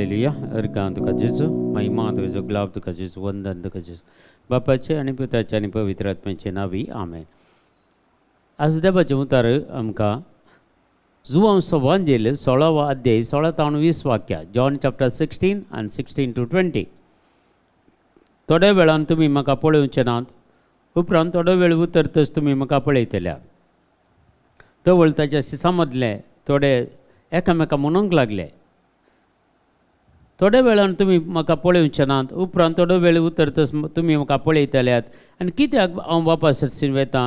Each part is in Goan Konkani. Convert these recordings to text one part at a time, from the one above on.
हालेलुया. अर्गां तुका जेजू, महिमा तुजो, गुलाब तुका जेजू, वंदन तुका जेजू, बापाचे आनी पुताचे आनी पवित्र आत्म्याचे नांवी आमेन. आज देवाचें उतर आमकां जुवांव सवांजेल 16वो अध्याय 16 तावन 20 वाक्या, जॉन चॅप्टर 16 आनी 16 to 20. थोड्या वेळान तुमी म्हाका पळोवचे नात, उपरांत थोडो वेळ उतरतच तुमी म्हाका पळयतल्या. तवळ ताच्या सिसा मदले थोडे एकामेका म्हणूंक लागले, थोड्या वेळान तुमी म्हाका पळोवचे नात, उपरांत थोडो वेळ उतरतच तुमी म्हाका पळयतल्यात, आनी कित्याक हांव बापा सरशीन वेता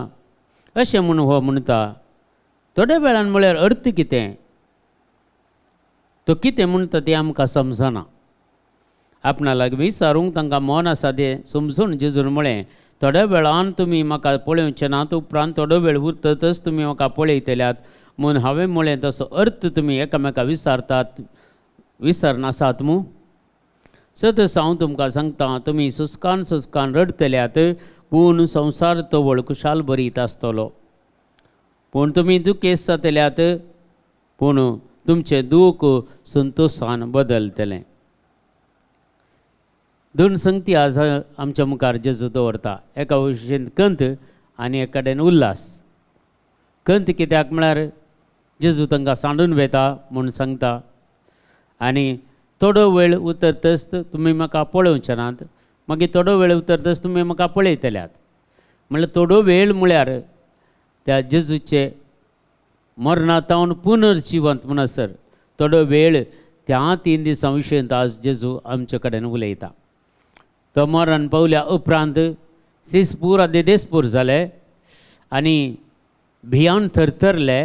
अशें म्हूण हो म्हणटा. थोड्या वेळान म्हळ्यार अर्थ कितें, तो कितें म्हणटा तें आमकां समजना. आपणा लागीं विचारूंक तांकां मन आसा तें समजून जेजून म्हळें, थोड्या वेळान तुमी म्हाका पळोवचे नात, उपरांत थोडो वेळ उरतच तुमी म्हाका पळयतल्यात म्हूण हांवें म्हळें तसो अर्थ तुमी एकामेका विचारतात विसरनासात मू. सतस हांव तुमकां सांगता, तुमी सुस्कान सुस्कान रडटल्यात, पूण संवसार तवळ खुशाल बरीत आसतलो. पूण तुमी दुखेस्त जातल्यात, पूण तुमचें दूख संतोशान बदलतलें. दोन संगती आज आमच्या मुखार जेजू दवरता, एका वशीन कंत आनी एक कडेन उल्हास. कंत कित्याक म्हळ्यार जेजू तांकां सांडून वेता म्हूण सांगता, आनी थोडो वेळ उतरतच तुमी म्हाका पळोवचे नात, मागीर थोडो वेळ उतरतच तुमी म्हाका पळयतल्यात. म्हणल्यार थोडो वेळ म्हळ्यार त्या जेजूचे मरणा तावन पुनर्जिवंत म्हणसर थोडो वेळ त्या 3 दिसां विशयंत आज जेजू आमचे कडेन उलयता. तो मरण पावल्या उपरांत सिसपूर आनी देसपूर जाले आनी भियान थरथरले.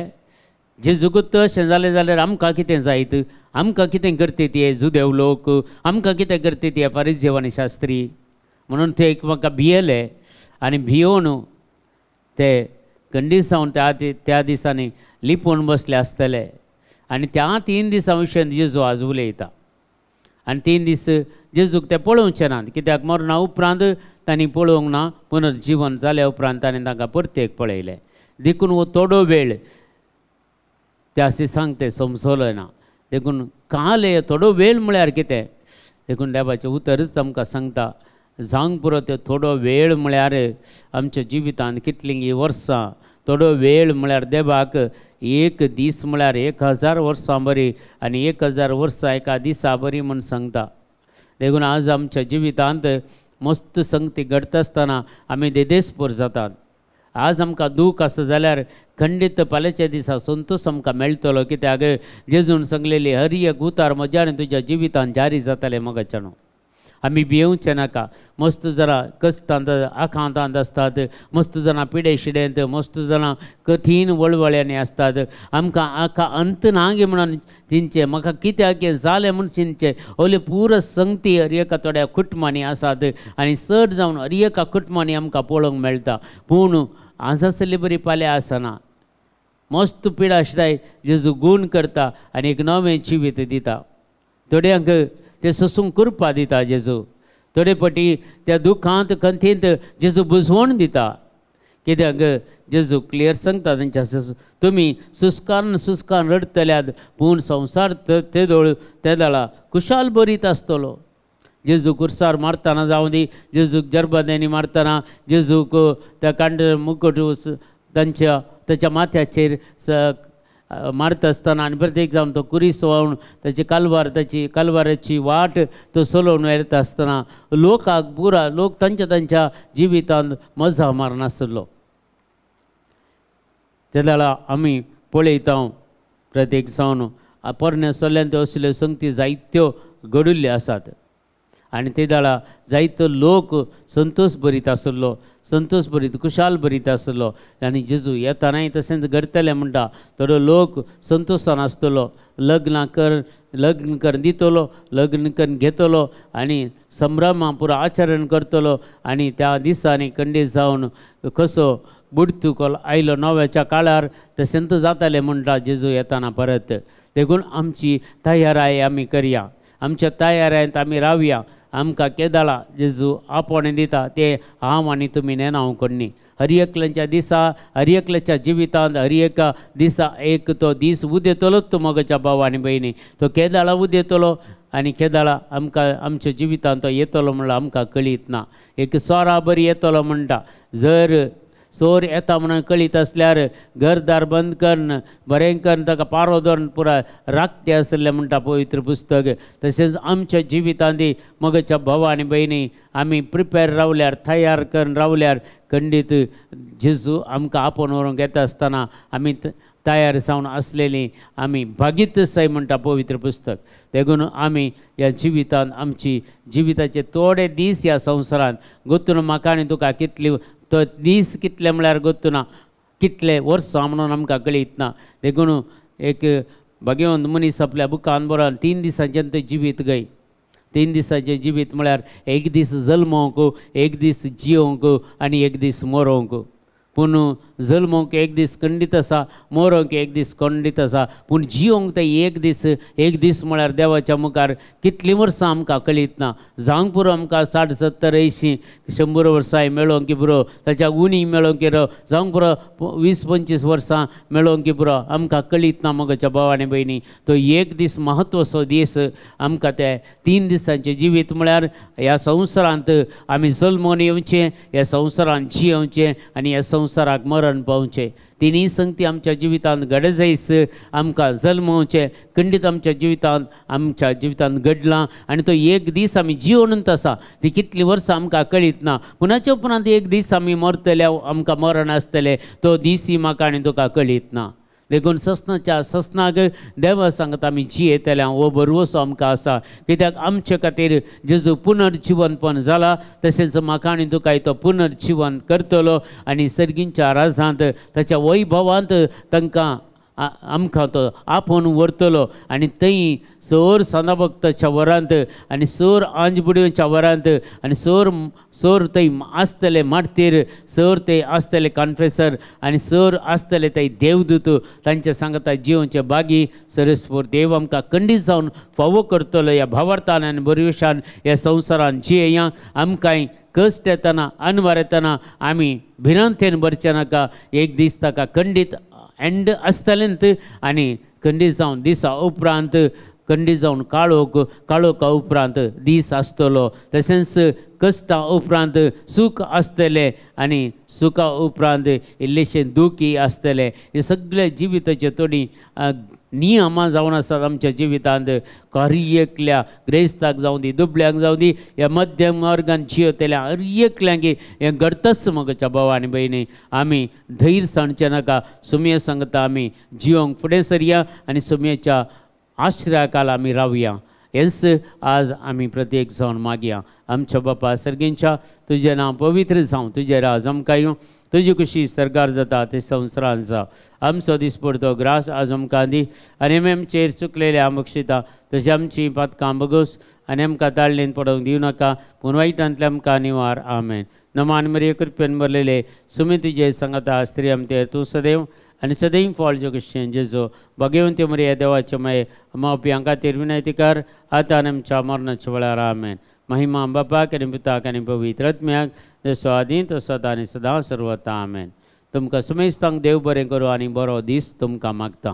जेजूकूच अशें जालें जाल्यार आमकां कितें जायत, आमकां कितें करते ते जुदेव लोक, आमकां कितें करते ते फारिजेव आनी शास्त्री, म्हणून ते एकमेका भियेले आनी भियोवन ते कंडिसावन त्या दिसांनी लिपोवन बसले आसतले. आनी त्या 3 दिसां विशयन जेजू आज उलयता. आनी 3 दीस जेजूक ते पळोवचे नात, कित्याक मरणा उपरांत तांणी पळोवंक ना, पुनर्जिवन जाल्या उपरांत ताणें तांकां परतेक पळयलें. देखून हो थोडो वेळ त्या सिसांक ते समजलो ना. देखून काल थोडो वेळ म्हळ्यार कितें, देखून देवाचें उतरच आमकां सांगता, जावंक पुरो ते थोडो वेळ म्हळ्यार आमच्या जिवितांत कितलीं वर्सां, थोडो वेळ म्हळ्यार देवाक एक दीस म्हळ्यार 1000 वर्सां बरी आनी 1000 वर्सां एका दिसा बरी म्हूण सांगता. देखून आज आमच्या जिवितांत मस्त संगती घडटा आसतना आमी देदेसपूर जातात. आज आमकां दूख आसा जाल्यार खंडीत फाल्यांच्या दिसा संतोश आमकां मेळटलो, कित्याक जेजून सांगलेली हर एक उतार म्हज्या आनी तुज्या जिवितांत जारी जातालें. मगाच्यानो आमी भियेवचें नाका. मस्त जाणां कश्टांत आखांतांत आसतात, मस्त जाणां पिडे शिडेंत, मस्त जाणां कठीण वळवळ्यांनी आसतात. आमकां आखा अंत ना गे म्हणून चिंतचें, म्हाका कित्याक जालें म्हूण चिंतचें. ओले पुरो संगती हर एका थोड्या कुटुंबांनी आसात आनी चड जावन हर एका कुटुंबांनी आमकां पळोवंक मेळटा. पूण आज आसली बरी फाल्यां आसना. मस्त पिडा आसताय जेजू गूण करता आनी एक नवें जिवीत दिता. थोड्यांक ते सोसूंक कृपा दिता जेजू, थोडे पटी त्या दुखांत खंतींत जेजू बुजवण दिता. कित्याक जेजू क्लियर सांगता तेंच्या, तुमी सुस्कान सुस्कान रडटल्यात, पूण संवसार तेदोळ तेदळा खुशाल बरीत आसतलो. जेजू कुर्सार मारतना जावं दी, जेजूक जर्बद्यांनी मारतना, जेजूक त्या कांड मुकट तांच्या ताच्या माथ्याचेर मारता आसतना आनी प्रत्येक जावन तो कुरीस व्हांवन ताची कालवार ताची कालवाराची वाट तो चलोवन व्हेता आसतना लोकाक पुरा लोक तांच्या तांच्या जिवितांत मजा मारनासलो. ते वेळार आमी पळयता प्रत्येक जावन पोरण्या सल्ल्यांत असल्यो संगती जायत्यो घडिल्ल्यो आसात आनी ते वेळार जायतो लोक संतोश भरीत आसलो, संतोश भरीत खुशाल भरीत आसलो. आनी जेजू येतानाय तशेंच घडटलें म्हणटा, थोडो लोक संतोशान आसतलो, लग्न कर लग्न करून दितलो, लग्न करून घेतलो आनी संभ्रमा पुरो आचरण करतलो. आनी त्या दिसांनी कंडीत जावन कसो बुडतुको आयलो नव्याच्या काळार तशेंच जातालें म्हणटा जेजू येताना परत. देखून आमची तयाराय आमी करया, आमच्या तयारायेंत आमी रावया, आमकां केदाळा जेजू आपोवणें दिता तें हांव आनी तुमी नेणाव कोन्नी. हर एकल्याच्या दिसा, हर एकल्याच्या जिवितांत हर एका दिसा एक तो दीस उदेतलोच मोगाच्या भाव आनी भयणी. तो केदाळा उदेतलो आनी केदाळा आमकां आमच्या जिवितांत तो येतलो म्हणल्यार आमकां कळीत ना. एक सोरा बरी येतलो म्हणटा, जर चोर येता म्हणून कळीत आसल्यार घरदार बंद करून बरें करून ताका पारो दवरून पुरा राखते आसलें म्हणटा पवित्र पुस्तक. तशेंच आमच्या जिवितांत मोगाच्या भाव आनी भयणी आमी प्रिपेर रावल्यार, तयार करून रावल्यार खंडीत जेजू आमकां आपोवन व्हरूंक येता आसतना आमी तयार जावन आसलेली आमी भागीत आसाय म्हणटा पवित्र पुस्तक. देखून आमी ह्या जिवितांत आमची जिविताचे थोडे दीस ह्या संवसारांत गोतून म्हाका आनी तुका कितली तो दीस कितले म्हळ्यार गोत्तुना, कितले वर्सां म्हणून आमकां कळीत ना. देखून एक भाग्यवंत मनीस आपल्या बुकान बरोवन 3 दिसांचें तें जिवीत गय. 3 दिसांचें जिवीत म्हळ्यार एक दीस जल्मोवंक, एक दीस जियोवंक आनी एक दीस मरोवंक. पूण जल्मोवंक एक दीस खंडीत आसा, मरोवंक एक दीस खंडीत आसा, पूण जियोवंक तें एक दीस, एक दीस म्हळ्यार देवाच्या मुखार कितलीं वर्सां आमकां कळीत ना. जावंक पुरो आमकां 60, 70, 80, 100 वर्सां मेळोवंक की पुरो, ताच्या उणी मेळोवंक पुरो, जावंक पुरो 20, 25 वर्सां मेळोवंक की पुरो, आमकां कळीत ना मोगाच्या भाव आनी भयणी. तो एक दीस महत्वाचो दीस आमकां ते 3 दिसांचें जिवीत म्हळ्यार ह्या संवसारांत आमी जल्मोन येवचें, ह्या संवसारांत जियोवचें आनी ह्या संवसाराक मरण पावचें. तिनूय संगती आमच्या जिवितांत घडजायस आमकां जल्मोवचें खंडीत आमच्या जिवितांत घडलां आनी तो एक दीस आमी जियोनूच आसा. ती कितलीं वर्सां आमकां कळीत ना. पुनाच्या उपरांत एक दीस आमी मरतले, आमकां मरण आसतलें, तो दीसय म्हाका आनी तुका कळीत ना. देखून ससनाच्या ससनाक देवा सांगता आमी जियेतले हो भरवसो आमकां आसा. कित्याक आमचे खातीर जेजू पुनर्जिवनपण जाला, तशेंच म्हाका आनी तुका तो पुनर्जिवन करतलो आनी सर्गींच्या राजांत ताच्या वैभवांत तांकां आमकां तो आपोवन व्हरतलो आनी थंय सोर सांदाभक्ताच्या वरांत आनी सोर आंजबुडयोच्या वरांत आनी सोर सोर थंय आसतले मार्तीर, सोर थंय आसतले कॉन्फेसर आनी सोर आसतले थंय देवदूत, तांच्या सांगता जिवनचे बागी सरस्वर देव आमकां खंडीत जावन फावो करतलो. ह्या भावार्थान आनी बरवेशान ह्या संवसारान जियेया. आमकांय कश्ट येतना, अनवार येतना आमी भिरांतेन भरचें नाका. एक दीस ताका खंडीत एंड आसतलेंत आनी खंडीत जावन दिसा उपरांत खंडीत जावन काळोख, काळोखा उपरांत दीस आसतलो. तशेंच कश्टां उपरांत सूख आसतलें आनी सुखा उपरांत इल्लेशें दुखी आसतलें. हे सगळे जिविताचे थोडी नियमां जावन आसात आमच्या जिवितांत. हर एकल्या ग्रेस्ताक जावं दी, दुबळ्यांक जावं दी, ह्या मध्यम वर्गान जियेतल्या हर एकल्यांक हें घडताच मोगाच्या भाव आनी भयणी. आमी धैर्य सांडचें नाका. सुमये सांगता आमी जियोंक फुडें सरया आनी सुमयेच्या आश्रया खाला आमी रावया. हेंच आज आमी प्रत्येक जावन मागया. आमच्या बापा सर्गींच्या तुजें नांव पवित्र जावं, तुजें राज आमकां येवं, तुजी खुशी सरकार जाता ते संवसारांत जावं. आमचो दिसपडतो ग्रास आज आमकां दी आनी आमी आमचेर चुकलेले आमक्षिता तशें आमची पातकां बगोस आनी आमकां ताळणेन पडोवंक दिवं नाका, पूण वायटांतले आमकां निवार. आमेन. नमान मरिये कृपेन भरलेले सुमी तुजे सांगता, स्त्री आमचेर तूं सदैव आनी सदैव फळ जोगशें जेजो भगवंती मरिया देवाचे माये मावप्यां खातीर विनंती कर आतां आनी आमच्या मरणाच्या वेळार. आमेन. महिमा बापाक आनी पुताक आनी पवित्र आत्म्याक, जसो आदी तसो आतां आनी सदां सर्वता. आमेन. तुमकां सुमेस्तांक देव बरें करूं आनी बरो दीस तुमकां मागता.